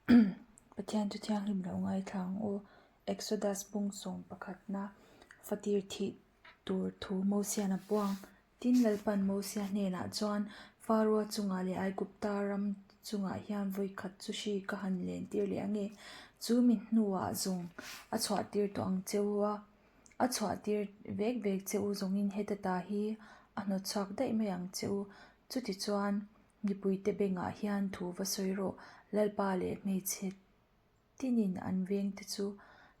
Pathian chu thianghlim lo ngaithla ang u. Exodus bung sawm pakhatna fatir thih tur thu Mosian a puang. Tin, Lalpan Mosia hnenah chuan, Faroa chungah leh Aigupta ram chungah hian vawi khat chu hri ka han lentir leh ange. Chu mi hnuah zawng a chhuahtir tawh ang che u a, a chhuahtir vek vek che u zawngin heta ta hi a hnawtchhuak daih mai ang che u. Chutichuan, Mipuite bengah hian thu va sawi rawh, Lalpa leh hmeichhe tinin an vengte chu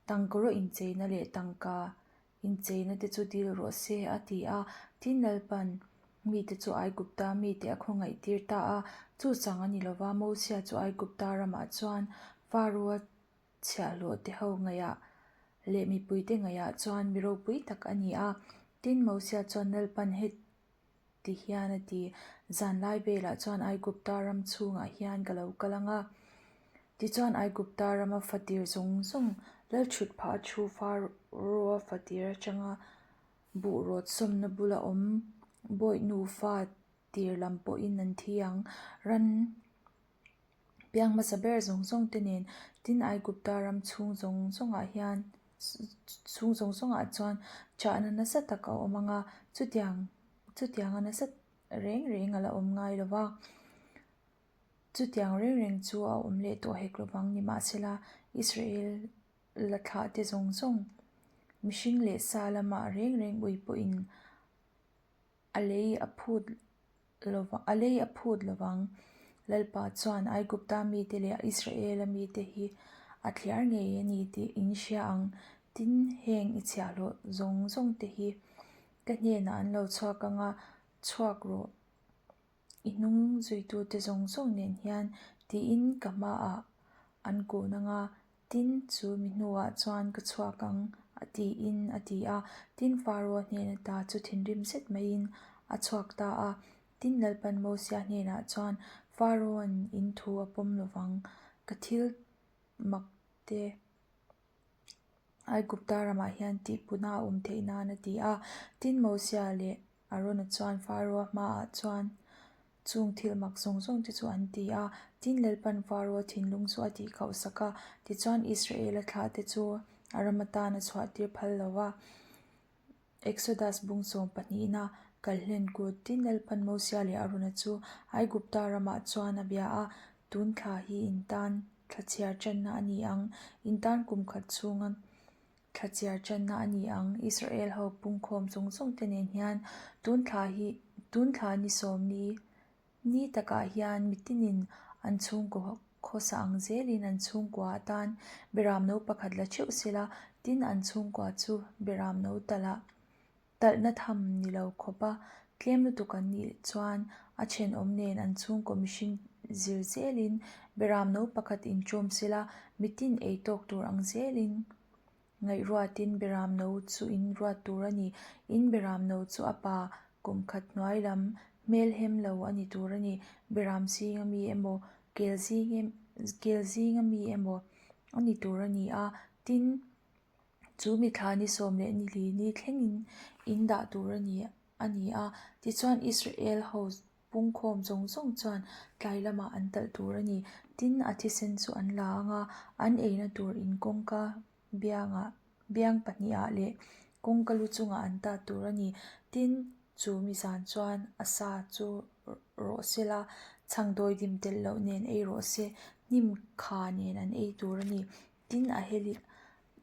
tangkaraw incheina leh tangka incheina te chu dil rawh se, a ti a. Tin, Lalpan mite chu Aigupta mite a khawngaih tir ta a. Chu chang a ni lova, Mosia chu Aigupta ramah chuan Faroa chhiahhlawh te ho ngaihah leh mipuite ngaihah chuan mi ropui tak a ni a. Tin, Mosia chuan Lalpan he Ti hian a ti. Zanlai velah chuan Aigupta ram chhungah hian ka lo kal ang a. Tichuan Aigupta rama fatir zawng zawng lalchhut phah a thu Faroa fatir atanga buh rawt sawmna bula awm bawih nufa tir lam pawhin an thi ang. Ran piang hmasa ber zawng zawng te nen tin Aigupta ram chhung zawng zawngah hian chhung zawng zawngah chuan chahna nasa tak a awm ang a, chutiang chutianga nasa reng reng a la awm ngai lo va, chutiang reng reng chu a awm leh tawh hek lovang nimahsela Israel la thlah te zawng zawng mihring leh sa lamah reng reng ui pawhin a lei a phut a lei a phut lovang. Lalpa chuan Aigupta mite leh Israela mite hi a thliar ngei a ni tih in hria ang. Tin, heng i chhiahhlawh zawng zawng te hi ka hnenah an lo chhuak ang a, chhuak rawh. I hnung zuitute zawng zawng nen hian tiin ka hmaah an kun ang a, Tin, chu mi hnuah chuan ka chhuak ang, a tiin a ti a. Tin, Faroa hnen ata chu thinrim zet maiin a chhuak ta a. Tin, Lalpan Mosia hnenah chuan, Faroa'n in thu a pawm lovang, ka thil mak te Aigupta ramah hian tihpuna a awm theih nan a ti a. Tin, Mosia leh Arona chuan Faroa hmaah chuan chung thil mak zawng zawng te chu an ti a. Tin, Lalpan Faroa thinlung chu a tihkhauh sak a, tichuan Israela thlah te chu a ram atan a chhuahtir phal lo va. Exodus bung sawm pahnihna kalhlen kut. Tin, Lalpan Mosia leh Arona chu Aigupta ramah chuan a bia a, Tun thla hi in tan thla chhiar tanna a ni ang, in tan kum khat chhunga Thla chiar channa a ni ang. Israel ho pungkhawm zawng zawng te nen hian tun thla hi tun thla ni sawm ni ni takah hian mitinin an chhungkaw khawsa ang zelin an chhungkua atan beram no pakhat la theuh sela tin an chhungkua chu beram no talh Talhna tham ni lo khawp a, tlem lutuk an nih chuan a thenawm nen an chhungkaw mihring zir zelin beram no pakhat inṭawm sela mitin ei tawk tur ang zelin ngaihruatin beram no chu in ruat tur a ni. In beram no chu a pa kum khat hnuai lam hmel hem lo a ni tur a ni. Beram zinga mi emaw, kel zing kel zinga mi emaw a ni tur a ni a, tin, Chu mithla ni sawm leh ni li ni thlengin in dah tur a ni a ni a. Tichuan Israel ho pungkhawm zawng zawng chuan tlai lamah an talh tur a ni. Tin, a thisen chu an la ang a, an eina tur in kawngka biangah biang pahnihah leh kawngka lu chungah an tat tur a ni. Tin, chu mi zan chuan a sa chu rawh se la, chhangdawi dim telh loh nen ei rawh se, hnim kha nen an ei tur a ni. Tin a hel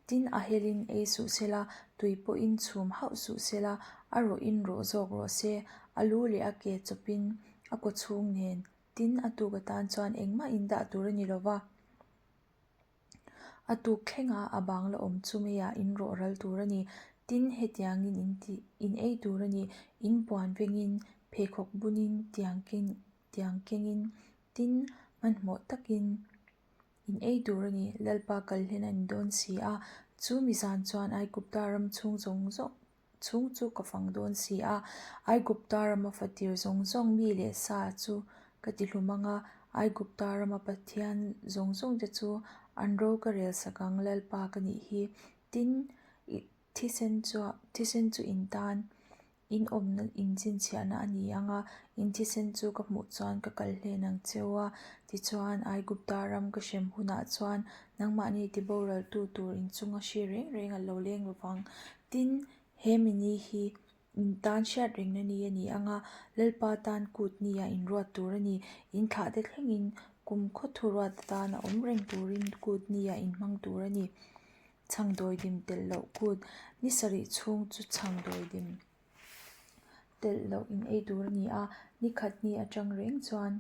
tin a helin ei suh sela, tui pawhin chhum hauh suh sela, a rawhin rawh zawk rawh se, a lu leh a ke chawpin a kaw chhung nen tin a tuk atan chuan engmah in dah tur a ni lo va. A tuk thlengah a bang la awm chu meiah in rawh ral tur a ni. Tin hetiangin in tih in ei tur a ni, in puan vengin, pheikhawk bunin, tiang keng tiang kengin, tin hmanhmawh takin In ei tur a ni, Lalpa kal hlen a ni dawn si a. Chu mi zan chuan Aigupta ram chhung zawng zawng chhung chu ka fang dawn si a. Aigupta rama fatir zawng zawng mi leh sa chu ka ti hlum ang a, Aigupta rama Pathian zawng zawng te chu an ro ka rel sak ang, Lalpa ka nih hi. Tin, thisen chu thisen chu in tan. In awmna in chhinchhiahna a ni ang a, in thisen chu ka hmuh chuan ka kal hlen ang che u a. Tichuan, Aigupta ram ka hrem hunah chuan nangmahni tiboraltu tur in chunga hri reng reng a lo leng lovang. Tin, he mini hi in tan hriat rengna ni a ni ang a, Lalpa tan kut nia in ruat tur a ni. In thlahte thlengin kumkhaw thuruat atan a awm reng turin kut nia in hmang tur a ni. Chhang dawidim telh loh kut, ni sarih chhung chu chhang dawidim telh loh in ei tur a ni a, ni khat ni atang reng chuan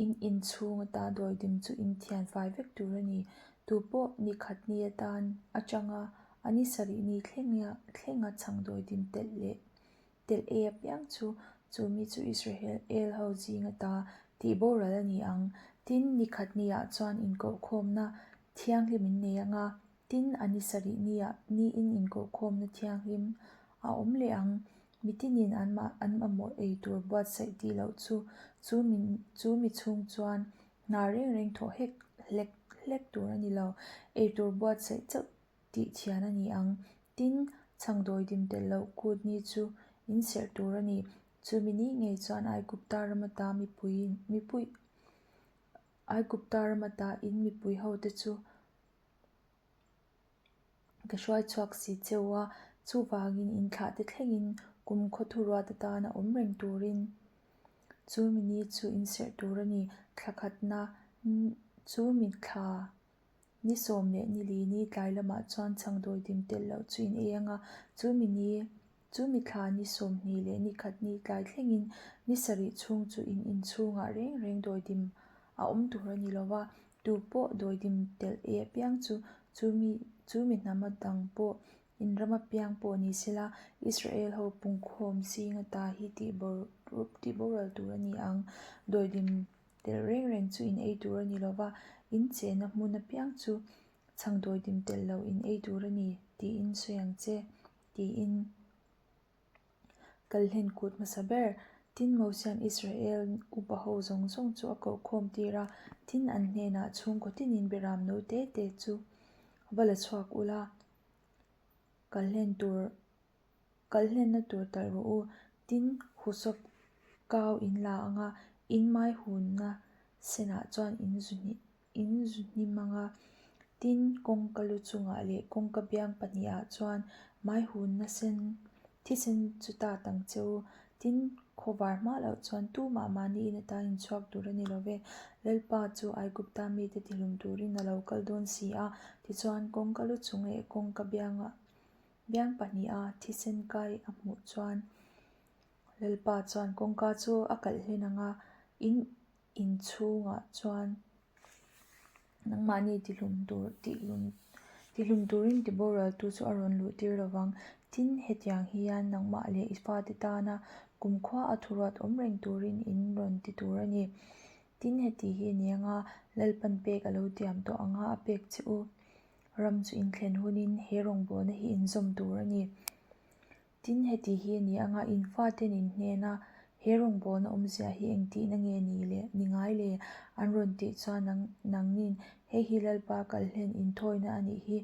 in in chhung ata dawidim chu in thian fai vek tur a ni. Tu pawh ni khat ni atan atanga a ni sarih ni thlenga chhang dawidim telh leh Telh ei apiang chu chu mi chu Israel ho zing ata tih boral a ni ang. Tin, ni khat niah chuan inkohkhawmna thianghlim in nei ang a, tin, a ni sarih niah niin inkohkhawmna thianghlim a awm leh ang. Mi tinin an an mamawh ei tur buatsaih tih loh chu chu mi chu mi chhung chuan hna reng reng thawh hek hlek hlek tur a ni lo. Ei tur buatsaih chauh tih thian a ni ang. Tin, chhangdawi dim telh loh kut ni chu in serh tur a ni. Chumi ni ngei chuan Aigupta ram ata mipui mipui Aigupta ram ata in mipui hote chu ka hruai chhuak si cheu a, chuvangin in thlahte thlengin kumkhaw thuruat atana awm reng turin chumi ni chu in serh tur a ni. Thla khatna chu mithla Ni sawm leh ni li ni tlai lamah chuan chhangdawi dim telh loh chu in ei ang a, chu mi ni, chu mi thla ni 20 leh ni khat ni tlai thlengin ni sarih chhung chu in inchhungah reng reng dawi dim a awm tur a ni lo va, tu pawh dawi dim telh ei apiang chu chu mi, chu mi hnam a dang pawh in ram apiang pawh ni sela, Israel ho pungkhawm zing ata hi tih boral tur a ni ang, dawi dim Telh reng reng chu in ei tur a ni lo va, in chenna hmun apiang chu chhangdawi dim telh lo in ei tur a ni tiin sawi ang che, tiin Kalhlen kut hmasa ber. Tin, Mosia'n Israel upa ho zawng zawng chu a kohkhawm tir a, tin an hnenah chhungkaw tinin beram no te te chu va la chhuak ula, Kalhlen tur Kalhlenna tur talh rawh u, tin husawp kau in la ang a, in mai hunna senah chuan in zu in zu hnim ang a, tin kawngka lu chungah leh kawngka biang pahnihah chuan mai hunna sen thisen chu tat ang che u, tin khawvar hma loh chuan tumah mahni in atan in chhuak tur a ni lo ve, Lalpa chu Aigupta mite tihlum turin a lo kal dawn si a, tichuan kawngka lu chung leh kawngka biangah Biang pahniha thisen kai a hmuh chuan Lalpa chuan kawngka chu a kalh hlen ang a, in inchhungah chuan nangmahni tihlum tur tihlum tihlum turin tiboraltu chu a rawn luh tir lo vang. Tin, hetiang hian nangmah leh i fate tana kumkhua a thuruat awm reng turin in rawn ti tur a ni. Tin, heti hi a ni ang a, Lalpan pek a lo tiam tawh ang a, a pek che u. Ram chu inthlen hunin he rawngbawlna hi inzawm tur a ni. Tin, heti hi a ni anga in faten in hnena he rawngbawlna awmzia hi engtihna nge ni le, ni ngai le? An rawn tih chuan nang, nangnin hei hi Lalpa kalhlen inthawina a nih hi.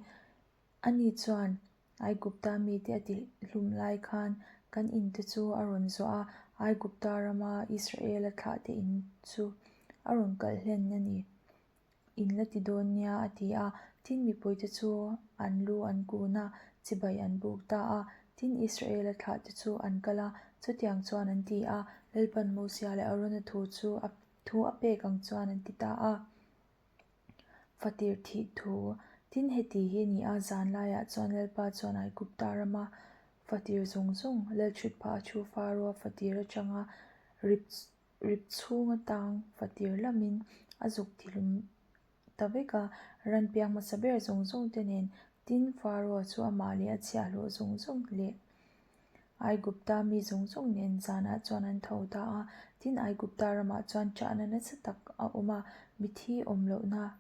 Ani chuan Aigupta mite a tihlum lai khan kan inte chu a rawn zawh a, Aigupta rama Israela thlahte in chu a rawn kalhlen a ni. In la ti dawn nia, a ti a. Tin, mipuite chu an lu an kun a, chibai an buk ta a. Tin, Israela thlahte chu an kal a, chutiang chuan an ti a. Lalpan Mosia leh Arona thu chu a thu a pek ang chuan an ti ta a. Fatir thih thu. Tin, heti hi ni a, zan laiah chuan Lalpa chuan Aigupta rama fatir zawng zawng, Lalchhutphah a thu Faroa fatir atanga rip Rip chhung atang fatir lamin a zuk tihlum ta vek a, ran piang hmasa ber zawng zawng te nen tin Pharaoh chu amah leh a chhiahhlawh zawng zawng leh Aigupta mi zawng zawng nen zanah chuan an tho ta a. Tin, Aigupta ramah chuan ṭahna nasa tak a awm a, mithi awm lohna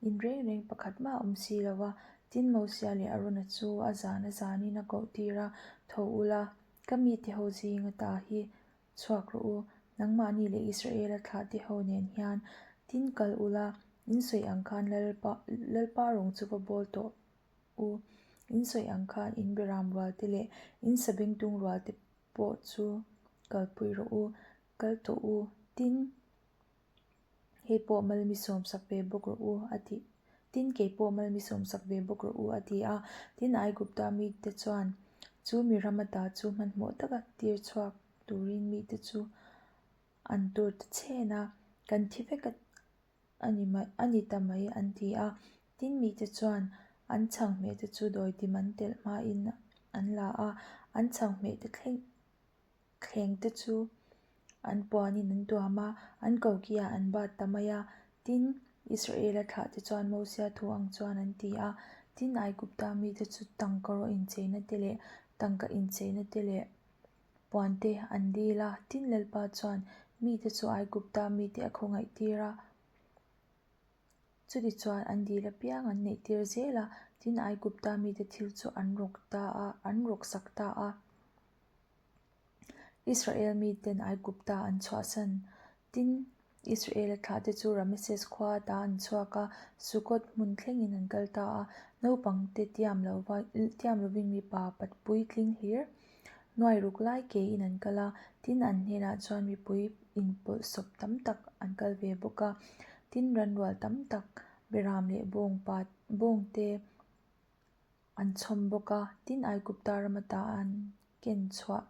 in reng reng pakhat mah a awm si lo va. Tin, Mosia leh Arona chu a zan a zanin a koh tir a, Tho ula, ka mite ho zinga ta hi Chhuak rawh u, nangmahni leh Israela thlahte ho nen hian tin kal ula, in sawi ang khan Lalpa Lalpa rawng chu va bawl tawh u. In sawi ang khan in beram rual te leh in sabengtung rual te pawh chu kalpui rawh u, kal tawh u, tin, hei pawh mal mi sawmsak ve bawk rawh u, a ti. Tin, kei pawh mal mi sawmsak ve bawk rawh u, a ti a. Tin, Aigupta mite chuan chu mi ram ata chu hmanhmawh taka tir chhuak turin mite chu an tur ta chhen a, kan thi vek a a ni ta mai, an ti a. Tin, mite chuan an chhanghmehte chu dawidim an telh hmain an la a, an chhanghmehte thleng Thlengte chu an puanin an tuam a, an kokiah an bat ta mai a. Tin, Israela thlahte chuan Mosia thu ang chuan an ti a. Tin, Aigupta mite chu tangkaraw incheina te leh tangka incheina te leh puante an dil a. Tin, Lalpa chuan mite chu Aigupta mite a khawngaihtir a. Chutichuan an dil apiang an neihtir zel a, tin Aigupta mite thil chu an rawk ta a, an rawksak ta a. Israel miten Aigupta an chhuahsan. Tin, Israela thlahte chu Rameses khua ata an chhuak a, Sukkot hmun thlengin an kal ta a. Naupangte tiam lova, tiam lovin mipa puitling hlir nuai ruk lai kein an kal a, tin an hnenah chuan mipui inpawlhsawp tam tak an kal ve bawk a. Tin, ranrual tam tak, beram leh bawngpa, bawngte an chhawm bawk a. Tin, Aigupta ram ata an ken chhuah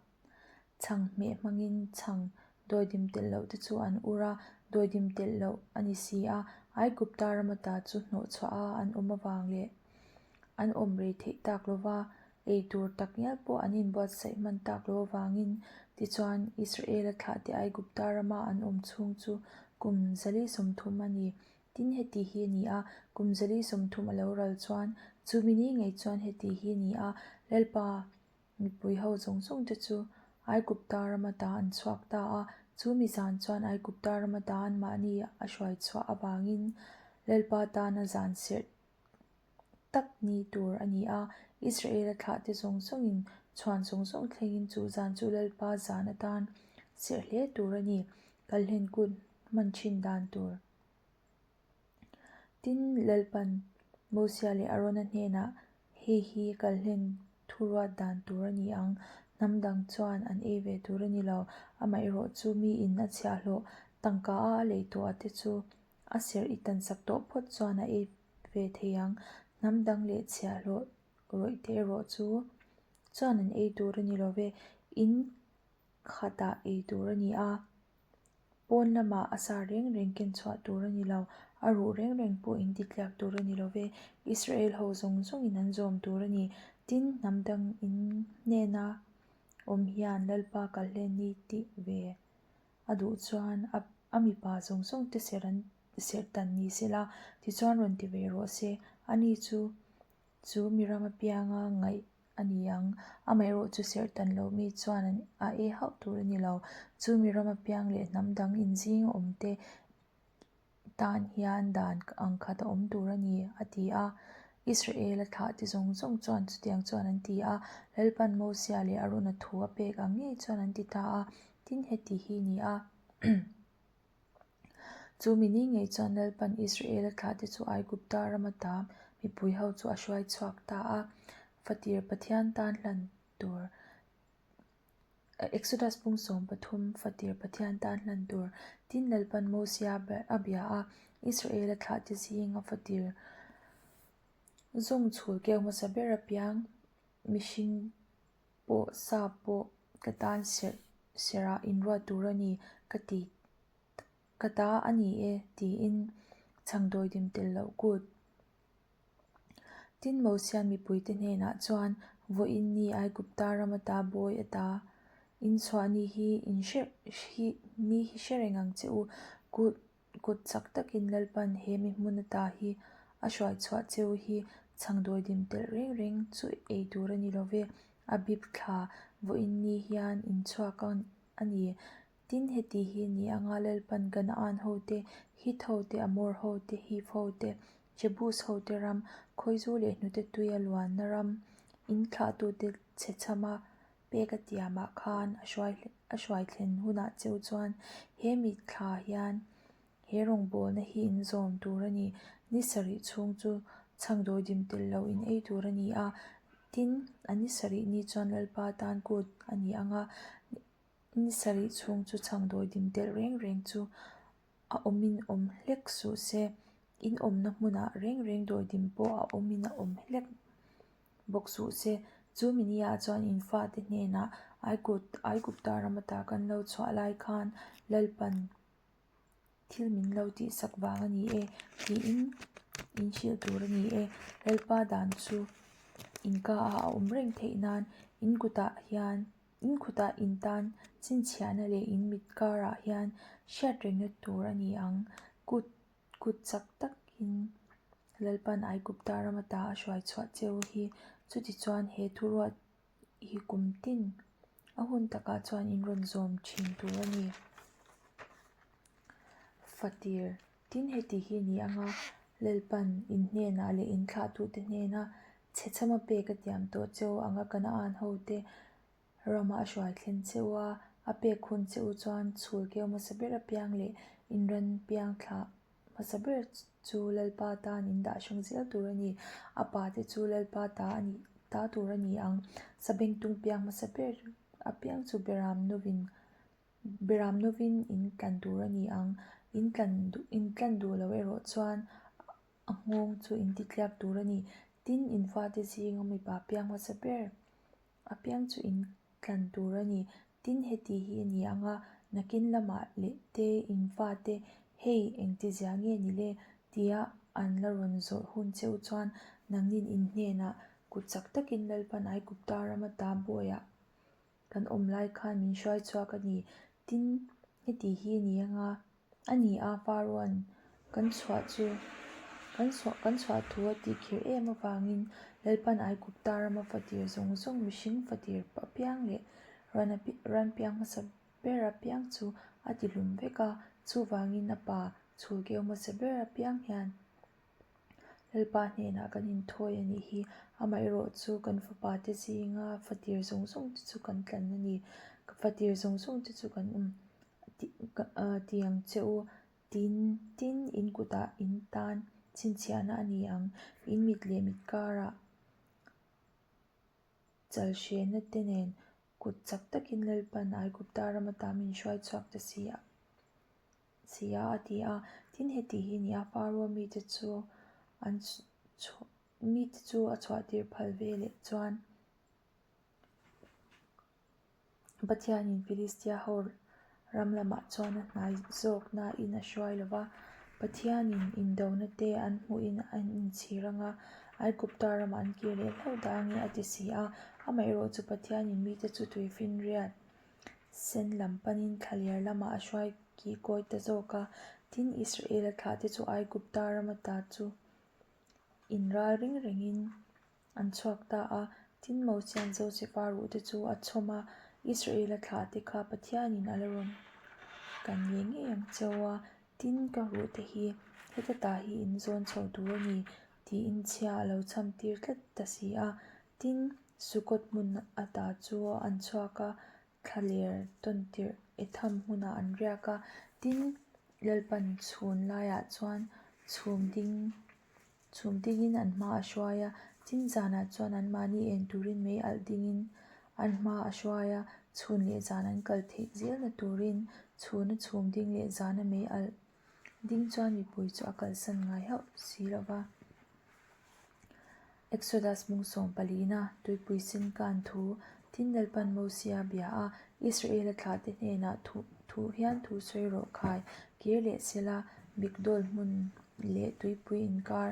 chhang hmeh hmangin chhang dawidim telh loh te chu an ur a, dawidim telh loh a ni si a. Aigupta ram ata chu hnawhchhuah a an awm avang leh an awm rei theih tak lova ei tur tak ngial pawh an inbuatsaih hman tak lo avangin tichuan Israela thlahte Aigupta rama an awm chhung chu kum zali 30 a ni. Tin heti hi a ni a, kum zali 30 a lo ral chuan chumi ni ngei chuan heti hi a ni a, Lalpa mipui ho zawng zawng te chu Aigupta rama ta an chhuak ta a, chumi zan chuan Aigupta rama ta anmahni a hruai chhuah avangin Lalpa tana zan serh tak ni tur a ni a, Israela thlahte zawng zawngin chhuan zawng zawng thlengin chu zan chu Lalpa zan atan serh hle tur a ni, kalhlen kut hman thin dan tur. Tin, Lalpan Mosia leh Arona hnenah, Hei hi kalhlen thuruat dan tur a ni ang, hnam dang chuan an ei ve tur a ni lo, amaherawh chu miin a chhiahhlawh tangka a a lei tawh te chu a serh i tansak tawh phawt chuan a ei ve thei ang. Hnam dang leh chhiahhlawh rawih te erawh chu chuan an ei tur a ni lo ve. In khatah ei tur a ni a, pawn lamah a sa reng reng ken chhuah tur a ni lo. A ruh reng reng pawh in titliak tur a ni lo ve. Israel ho zawng zawngin an zawm tur a ni. Tin, hnam dang in hnena awm hian Lalpa kalhlen ni tih ve A duh chuan a a mipa zawng zawng te serh an serh tan ni se la, tichuan rawn ti ve rawh se. Ani chu chu mi ram apianga ngaih a ni ang. Amaherawh chu serh tan loh mi chuan an a ei hauh tur a ni lo. Chu mi ram apiang leh hnam dang inzing awm te tan hian dan ang khat a awm tur a ni, a ti a. Israel-a thlahte zawng zawng chuan chutiang chuan an ti a, Lalpan Mosia leh Arona thu a pek ang ngei chuan an ti ta a, tin heti hi ni a. Chu mi ni ngei chuan Lalpan Israel-a thlahte chu Aigupta rama ta mipui ho chu a hruai chhuak ta a, Fatir Pathian tan hlan tur Exodus pung 13 Fatir Pathian tan hlan tur tin Lalpan Mosia a bia a, Israel-a thlahte zinga fatir zawng chhul keu hmasa ber apiang mihring pawh sa pawh ka tan serh serh ah inruat tur a ni ka ti ka ta a ni e tiin chhang dawidim tel loh kut. Tin, Mosian mipuite hnenah chuan, Vawiin ni Aigupta ram ata bawi ata in chhuah ni hi in hre hi ni hi hre reng ang che u. Kut kut chak takin Lalpan he mi hmun ata hi a hruai chhuah che u hi chhang dawidim telh reng reng chu ei tur a ni lo ve. Abib thla vawiin ni hian in chhuak a ni. Tin, heti hi ni anga Lalpan Kanaan hote, Hit hote, Amor hote, Hiv hote, Jebus hote ram, Khawizu leh hnute tuia luanna ram, in thlahtute chhechhama pek a tiamah khan a hruai a hruai thlen hunah cheu chuan he mitthla hian he rawngbawlna hi in zawm tur a ni. Ni sarih chhung chu chhangdawi dim tel lo in ei tur a ni a. Tin, a ni sarih ni chuan Lalpa tan kut a ni ang a, ni sarih chhung chu chhang dawidim telh reng reng chu a awmin awm hlek suh se. In awmna hmunah reng reng dawidim pawh a awmin a awm hlek bawk suh se. Chu miniah chuan in fate hnenah Aigupta ram ata kan lo chhuah lai khan Lalpan Thil min lo tihsak vang a ni e, tiin in hrilh tur a ni e. Lalpa dan chu in ka ah a awm reng theih nan in kutah hian in kutah in tan chhinchhiahna leh in mit karah hian hriat rengna tur a ni ang. Kut kut chak takin Lalpan Aigupta ram ata a hruai chhuah cheu hi chutichuan he thuruat hi kum tin a hun takah chuan in rawn zawm thin tur a ni. Fatir tin heti hi ni anga Lalpan in hnenah leh in thlahtute hnena chhechhama pek a tiam tawh cheu anga Kanaan hote rama a hruai thlen cheu a, a pek hun che u chuan chhul keu hmasa ber apiang leh in ran piang thlah Hmasa ber chu Lalpa tan in dah hrang zel tur a ni. A pa te chu Lalpa ta a nih ta tur a ni ang. Sabengtung piang hmasa ber apiang chu Beram novin Beram novin in tlan tur a ni ang. In tlan in tlan duh lo erawh chuan a nghawng chu in ti tliak tur a ni. Tin, in fate zinga mipa piang hmasa ber apiang chu in tlan tur a ni. Tin, heti hi a ni ang a, nakin lamah leh te in fate, Hei, engti zia nge ni le? tia an la rawn zawh hun cheu chuan nangnin in hnenah kut chak takin Lalpan Aigupta rama ta bawiah kan awm lai khan min hruai chhuak a ni. Tin, heti hi a ni ang a, A ni a, Faroan kan chhuah chu kan chhuah kan chhuah thu a tih khirh em avangin Lalpan Aigupta rama fatir zawng zawng mihring fatir apiang leh ran ran piang hmasa ber apiang chu a ti hlum vek a, chuvangin a pa chhulkeu hmasa ber apiang hian Lalpa hnenah kan inthawi a nih hi, amaherawh chu kan fapa te zinga fatir zawng zawng te chu kan tlan a ni. Ka fatir zawng zawng te chu kan awm ti ang che u, tin tin in kutah in tan chhinchhiahna a ni ang, in mit leh mit karah chalhrehna te nen kut chak takin Lalpan Aigupta rama ta min hruai chhuak ta si a. Si a, a ti a. Tin, heti hi nia Faro mite chu an mite chu a chhuahtir phal ve leh chuan Pathianin Philistia ho ram lamah chuan a hnai zawk nain a hruai lo va. Pathianin indona te an hmuhin an inchhir ang a, Aigupta ramah an kir leh hlauh dah ange a ti si a. Amaherawhchu Pathianin mite chu tuifinriat Sen lam panin thlaler lamah a hruai kih kawi ta zawk a, tin Israela thlahte chu Aigupta rama ta chu inral ring rengin an chhuak ta a. Tin Mosia'n Josefa ruhte chu a chhawm a, Israela thlahte kha Pathianin a la rawn kan ngei ngei ang cheu a, tin ka ruhte hi heta ta hi in zawn chho tur a ni tiin chhia a lo chham tir tlat ta si a. Tin, Sukot hmun ata chu an chhuak a, thlaler tawn tirh Etham hmunah an riak a. Tin, Lalpan chhun laiah chuan chhum ding chhum dingin an hma a hruai a, tin zanah chuan anmahni en turin mei alh dingin an hma a hruai a, chhun leh zan an kal theih zelna turin chhuna chhum ding leh zana mei alh ding chuan mipui chu a kalsan ngai hauh si lo va. Exodus mung sawm palina, tuipui sen kan thu, tin Lalpan Mosia bia a, Israela thlahte hnenah thu thu hian thu sawi rawh khai, kir leh sela, Migdol hmun leh tuipui inkar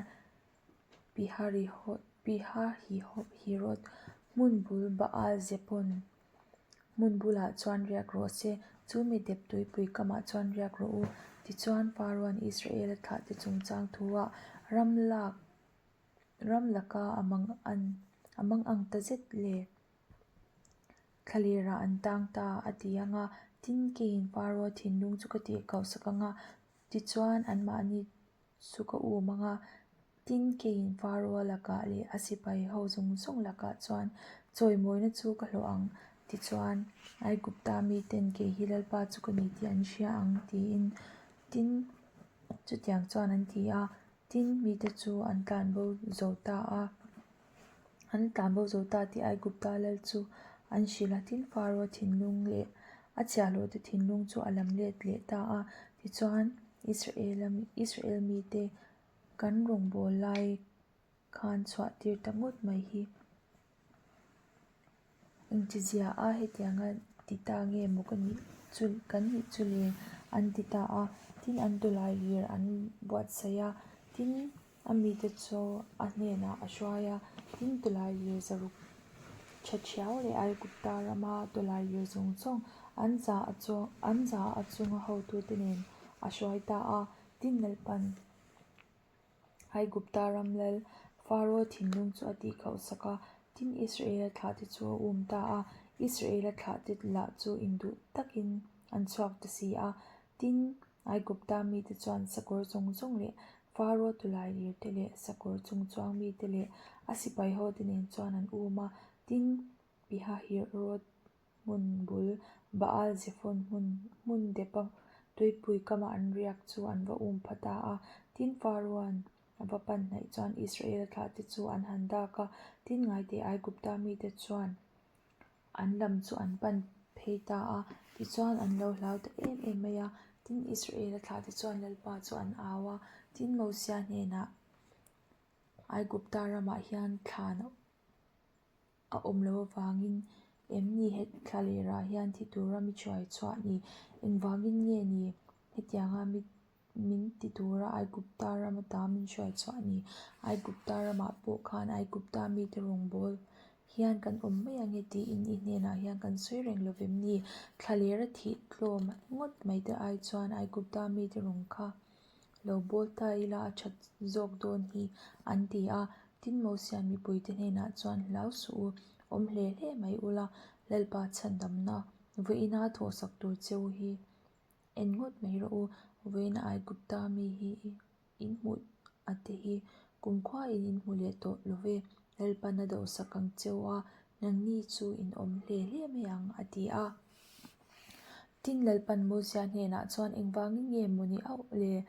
Pihahihirot hmun bul Baal Zephon Hmun bulah chuan riak rawh se, chu mi dep tuipui kamah chuan riak rawh u. Tichuan, Faroan Israela thlahte chungchang thuah ram lak ram laka a mang an a mang ang ta zet le. Thlalerah an tang ta a ti ang a, tin keiin Faroa thinlung chu ka tih kauhsak ang a, tichuan anmahni chu ka um ang a, tin keiin Faroa lakah leh a sipai ho zawng zawng lakah chuan chawimawina chu ka hlawh ang. Tichuan, Aigupta miten kei hi Lalpa chu ka ni tih an hria ang tiin tin chutiang chuan an ti a, tin mite chu an tlanbo zo ta a. An tlanbo zo ta tih Aigupta lal chu an hrilh a, tin Faro thinlung leh a chhiahhlawhte thinlung chu a lam let leh ta a. Tichuan, Israel mite kan rawngbâwl lai khan chhuah tir ta ngawt mai hi. Engtizia a hetianga ti ta nge maw ka nih chu kan nih chu le? An ti ta a. Tin, an tawlai lir an buatsaih a, tin, a mite chu a hnenah a hruai a. Tin, tawlai lir zaruk tha thiau leh Aigupta rama tawlai lir zawng zawng an za a an za a chunga hotute nen a hruai ta a. Tin, Lalpan. Aigupta ram lal Faro thinlung chu a tihkhauh sak a, tin Israela thlahte chu a um ta a. Israela thlahte lah chu induh takin an chhuak ta si a. Tin, Aigupta mite chuan sakawr zawng zawng leh Faro tulailirte leh sakawr chungchuang mite leh a sipaihote nen chuan an um a. Tin, Pihahirot hmun bul Baal Zephon hmun hmun depa tuipui kama an riak chu an va um pha ta a. Tin, Faroan a va pan hnaih chuan Israela thlahte chu an han dak a, tin ngaite Aigupta mite chuan an lam chu an pan phei ta a, tichuan an lo hlau ta em em mai a. Tin, Israela thlahte chuan Lalpa chu an au a, tin Mosia hnenah Aigupta ramah hian thlan a awm loh avangin em ni he thlalerah hian thi tura mi chuai chhuah ni? Engvangin nge ni hetianga mi min ti tura Aigupta ram ata min hruai chhuah ni? Aigupta ramah pawh khan Aigupta mite rawngbâwl hian kan awm mai ang e tiin i hnenah hian kan sawi reng lo vem ni? Thlalera thih tlawm ngawt mai te ai chuan Aigupta mite rawng kha Lo bawl ta ila a that zawk dawn hi, an ti a. Tin Mosian mipuite hnenah chuan hlau suh u, awm hle hle mai ula, Lalpa chhandamna vawiina thawhsak tur che u hi en ngawt mai rawh u, vawiina Aigupta mi hi in hmuh a te hi kumkhuain in hmu leh tawh lo ve, Lalpan a dohsak ang che u a, nangni chu in awm hle hle mai ang, a ti a. Tin, Lalpan Mosia hnenah chuan engvangin nge maw ni auh le?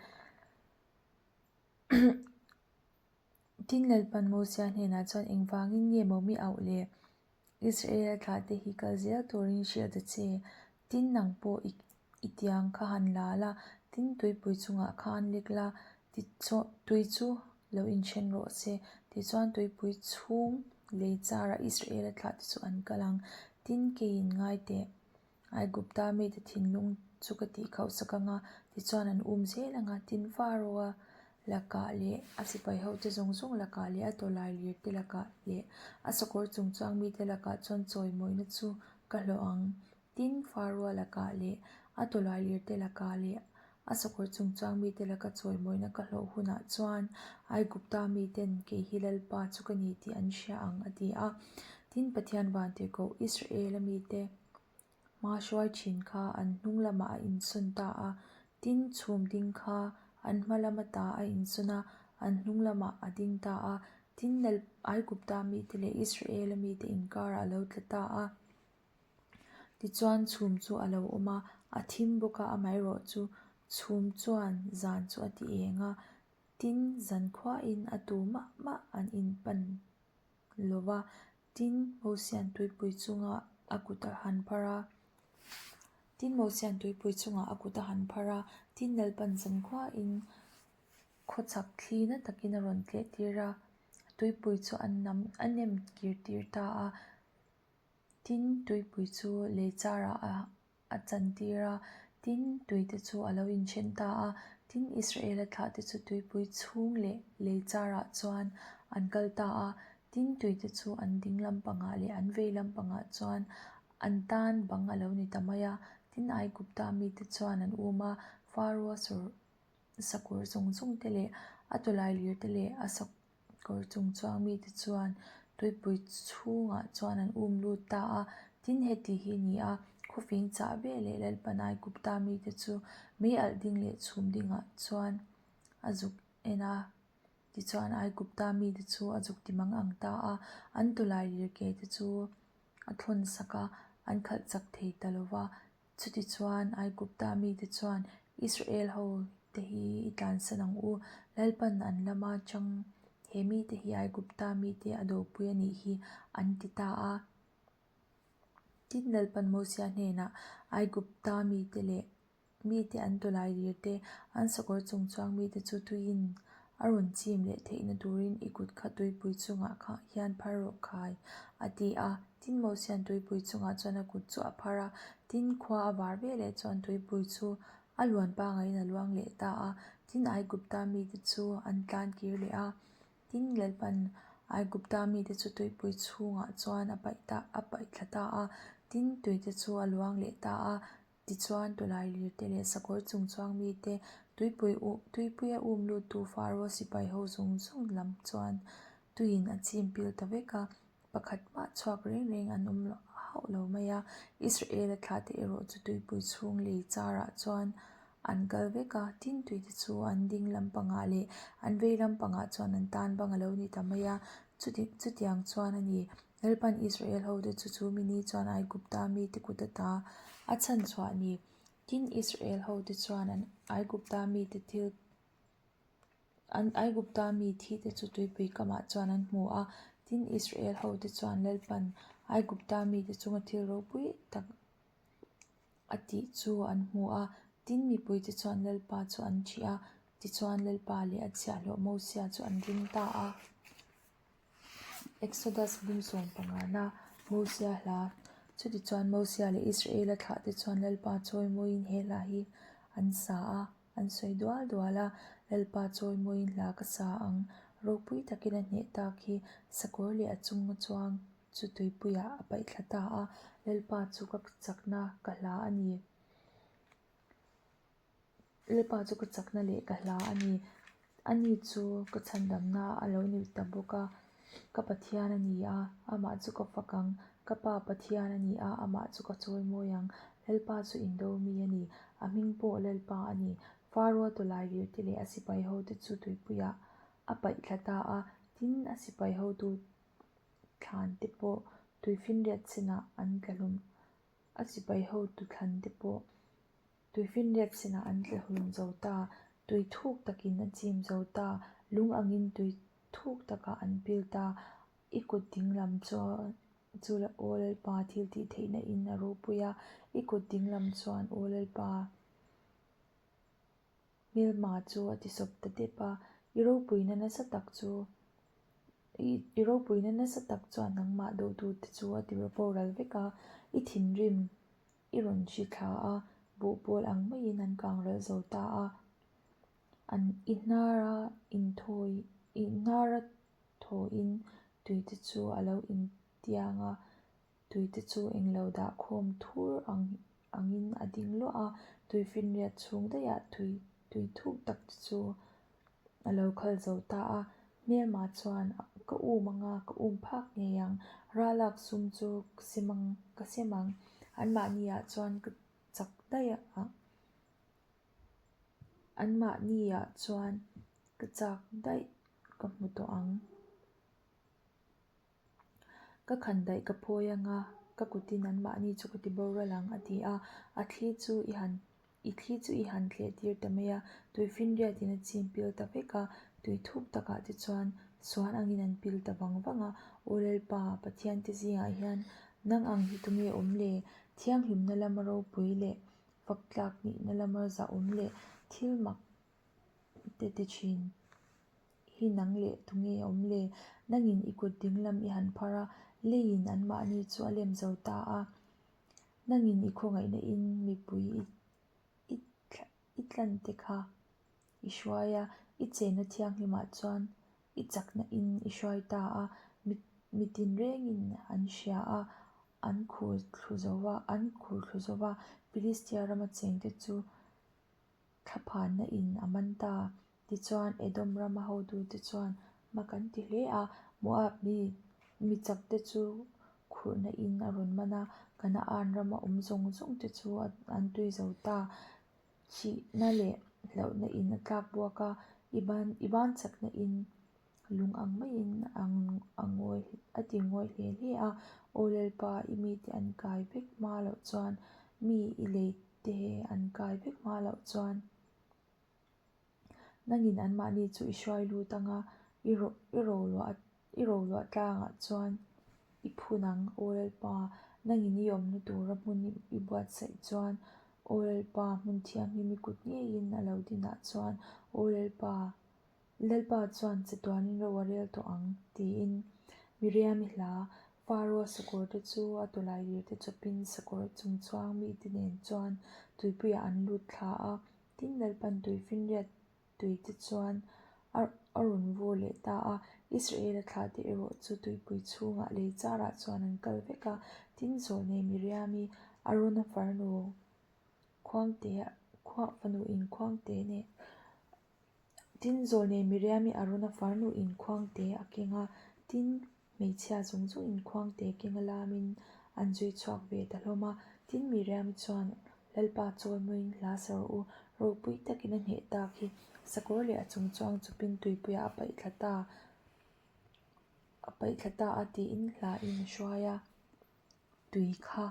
Tin, Lalpan Mosia hnenah chuan engvangin nge maw mi auh le? Israela thlahte hi kal zel turin hrilh ta che. Tin, nang pawh i tiang kha han la la, tin, tuipui chungah khan lek la, tui chu lo inthen rawh se. Tichuan, tuipui chhung lei charah Israela thlahte chu an kal ang. Tin, keiin ngai teh. Aigupta mite thinlung chu ka tih khauh sak ang a, tichuan an um zel ang a. Tin, Faro-a lakah leh a sipai hote zawng zawng lakah leh a tawlai lirte lakah leh a sakawr chungchuang mite lakah chuan chawimawina chu ka hlawh ang. Tin, Faro-a lakah leh a tawlai lirte lakah leh a sakawr chungchuang mite laka chawimawina ka hlawh hunah chuan Aigupta miten kei hi Lalpa chu ka ni tih an hria ang, a ti a. Tin, Pathian vantirhkoh Israela mite hma hruai thin kha an hnung lamah a insawn ta a, tin, chhum ding kha an hma lam ata a insawn a, an hnung lamah a ding ta a. Tin, Aigupta mite leh Israela mite inkarah a lo tla ta a. Tichuan chhum chu a lo awm a, a thim bawk a, amaherawhchu chhum chuan zan chu a ti eng a, tin zan khuain a tu mah mah an inpan lo va, tin Mosian tuipui chunga a kut a han phar a, tin Mosian tuipui chungah a kut a han phar a, tin Lalpan zan khuain khawchhak thli na takin a rawn tleh tir a, tuipui chu a nam a nem kir tir ta a. Tin, tuipui chu lei charah a a chantir a, tin, tuite chu a lo inthen ta a. Tin, Israela thlahte chu tuipui chhung leh lei charah chuan an kal ta a. Tin, tuite chu an ding lampangah leh an vei lampangah chuan an tan bang a lo ni ta mai a. Tin, Aigupta mite chuan an um a, Faro-a sakawr zawng zawng te leh a tawlailir te leh a Kawr chung chuang mite chuan tuipui chhungah chuan an um lut ta a, tin heti hi a ni a, khawfing chah ve leh Lalpan Aigupta mite chu mei alh ding leh chhum dingah chuan a zuk en a, tichuan Aigupta mite chu a zuk ti mang ang ta a, an tawlai lirke te chu a thawn sak a, an khalh chak thei ta lo va. Chutichuan, Aigupta mite chuan, Israel hote hi i tlansan ang u, Lalpan an lama chang He mite hi Aigupta mite a dopui a nih hi, an ti ta a. Tin, Lalpan Mosia hnenah, Aigupta mite leh mite an tawlailir te, an sakawr chungchuang mite chu tuiin a rawn chim leh theihna turin i kut kha tuipui chungah kha hian phar rawh khai, a ti a. Tin, Mosia'n tuipui chungah chuan a kut chu a phar a, tin, khua a var veleh chuan tuipui chu a luan pangaiin a luang leh ta a. Tin, Aigupta mite chu an tlan kir leh a. Tin, Lalpan Aigupta mite chu tuipui chhungah chuan a paih ta a paih thla ta a, tin, tuite chu a luang leh ta a. Tichuan, tawlailir te leh sakawr chungchuang mite tuipui tuipuia um luttu Faro sipai ho zawng zawng lam chuan tuiin a chim pil ta vek a, pakhat mah chhuak reng reng an awm hauh lo mai a. Israel-a thlahte erawh chu tuipui chhung lei charah chuan an kal vek a, tin tuite chu an ding lampangah leh an vei lampangah chuan an tan bang a lo ni ta mai a, chutiang chuan a ni. Lalpan Israel hote chu chu mi ni chuan Aigupta mite kut ata a chhan chhuah ni. Tin, Israel hote chuan an Aigupta mite thil an Aigupta mi thite chu tuipui kamah chuan an hmu a. Tin, Israel hote chuan Lalpan Aigupta mite chunga thil ropui tak a tih chu an hmu a. Tin, mipuite chuan Lalpa chu an ṭhih a, tichuan Lalpa leh a chhiahhlawh Mosia chu an ring ta a. Exodus bung sawm pangana Mosia hla Chutichuan Mosia leh Israela thlahte chuan Lalpa chawimawiin he hla hi an sa a, an sawi dual dual a, Lalpa chawimawiin hla ka sa ang, ropui takin a hneh tak hi sakawr leh a chunga chuang chu tuipuiah a paih thla ta a, Lalpa chu ka chakna ka hla a ni. Lalpa chu ka chakna leh ka hla a ni. Ani chu ka chhandamna a lo ni ta bawk a, ka Pathian a ni a, amah chu ka fak ang. Ka Pa Pathian a ni a, amah chu ka chawimawi ang. Lalpa chu indo mi a ni, a hming pawh Lalpa a ni. Faro tawlai virte leh a sipai hote chu tuipuiah a paih thla ta a, tin, a sipai hotu thlan te pawh tuifinriat chinah an tla hlum. A sipai hotu thlan te pawh Tuifinriat sinah an tla hlum zo ta, tui thuk takin a chim zo ta, lung angin tui thuk takah an pil ta. I kut dinglam chuan chu Aw Lalpa thil tih theihna in a ropui a, i kut dinglam chuan Aw Lalpa hmelma chu a tisawp ta dep a, i ropuina nasa tak chu i ropuina nasa tak chuan nangmah dawhtute chu a ti boral vek a, i thinrim I rawn hri thla a, buhpawl ang maiin an kang ral zo ta a. An i hnara inthawi i hnara thawiin tuite chu a lo intiang a, tuite chu englo dah khawm thur ang angin a ding luah a, tuifinriat chhung daihah tui tui thuk tak te chu A lo khal zo ta a, hmelma chuan ka um anga ka um phak ngei ang, ralak sum chu ka sem ang ka sem ang, anmahni ah chuan ka chak daih a, anmahni ah chuan ka chak daih ka hmu tawh ang. Ka khan daih ka phawi anga ka kutin anmahni chu ka ti boral ang a ti a, a thli chu i han i thli chu i han thleh tir ta mai a, tuifinriatin a chim pil ta vek a, tui thuk takah te chuan suan angin an pil ta vang vang a, Aw Lalpa, Pathian te zingah hian nang ang hi tunge awm le? Thianghlimna lama ropui leh fak tlak nihna lama zahawm leh thil mak te ti thin. Hi nang leh tunge awm le? Nangin i kut dinglam i han phar a, leiin anmahni chu a lem zo ta a. Nangin i khawngaihna in mipui i i tlante kha i hruai a, i chenna thianghlimah chuan i chakna in i hruai ta a, mi tinrengin an hria a, an khur thlu zo va, an khur thlu zo va, Filistia rama chengte chu thlaphanna in a man ta. Tichuan, Edom rama hotute chuan mak an ti hle a, Moab mi mi chakte chu khurhna in a rawn man a, Kanaan rama awm zawng zawng te chu an tui zo ta. Thihna leh hlauhna in a tlak buak a, i ban i ban chakna in lung ang maiin a ngawi a ti ngawi hle hle a, Aw Lalpa, i mite an kai vek hma loh chuan, mi i lei te an kai vek hma loh chuan. Nangin anmahni chu i hruai lut ang a, I i roluah i roluah tlangah chuan i phun ang, Aw Lalpa, nangin i awmna tura hmun i buatsaih chuan, Aw Lalpa, hmun thianghlim i kut ngeiin a lo dinah chuan, Aw Lalpa, Lalpa chuan chatuanin ro a rel tawh ang, tiin Miriami hla, Faro sakawrte chu a tawlailir te chawpin sakawr chungchuang mite nen chuan tuipuiah an lut thla a, tin Lalpan tuifinriat tuite chuan a rawn vur leh ta a. Israela thlahte erawh chu tuipui chhungah lei charah chuan an kal vek a, tin zawlnei Miriami, Arona farnu Khuangte, fanu in Khuangte nen Tin, zawlnei Miriami Arona farnu in khuangte a keng a, tin, hmeichhia zawng zawng in khuangte keng a lamin an zui chhuak ve ta hlawm a. Tin, Miriami chuan, Lalpa chawimawiin hla sa rawh u, ropui takin a hneh tak hi sakawr leh a chungchuang chawpin tuipuiah a paih thla ta, a paih thla ta a tiin hla in a hruai a, tui kha.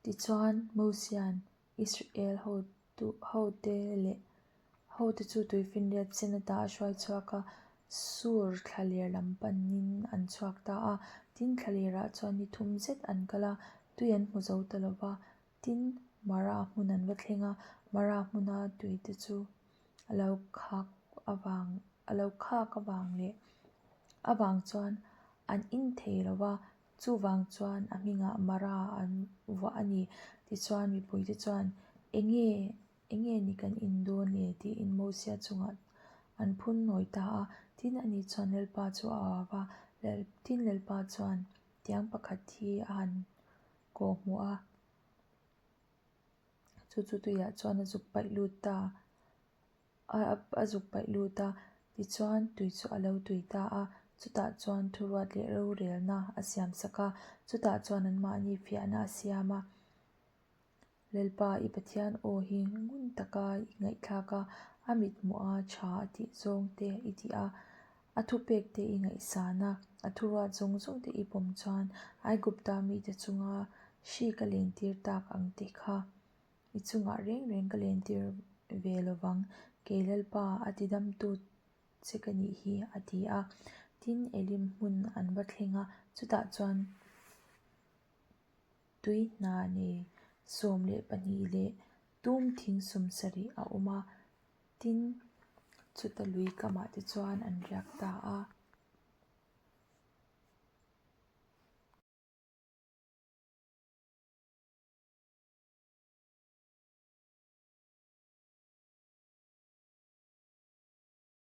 Tichuan, Mosia'n Israel hote leh hote chu tuifinriat sen ata a hruai chhuak a, Sur thlaler lam panin an chhuak ta a. Tin, thlalerah chuan ni thum zet an kal a, tui an hmu zo ta lo va. Tin, Mara hmun an va thleng a, Mara hmuna tuite chu a lo khak avang a lo khak avang leh avang chuan an in thei lo va, Chuvang chuan a hmingah Mara an vuah a ni. Tichuan mipuite chuan, Enge, enge ni kan in dawn le? tiin Mosia chungah an phun nawi ta a. Tin, ani chuan Lalpa chu a au va, tin Lalpa chuan tiang pakhat hi a han kawh hmuh a. Chu chu tuiah chuan a zuk paih lut ta. A zuk paih lut a, tichuan tui chu a lo tui ta a, chutah chuan thuruat leh rorelna a siam sak a, chutah chuan anmahni fiahna a siam a. Lalpa, i Pathian aw hi ngun taka i ngaihthlak a, a mithmuha tha a tih zawng te i tih a, a thupek te i ngaihsan a, a thuruat zawng zawng te i pawm chuan Aigupta mite chunga hri ka lentir tak ang te kha I chungah reng reng ka lentir ve lovang, kei Lalpa a tidamtu che ka nih hi, a ti a. Tin, Elim hmun an va thleng a, chutah chuan tui hna nei 12 leh tum thing 70 a awm a, tin, chuta lui kamah te chuan an riak ta a.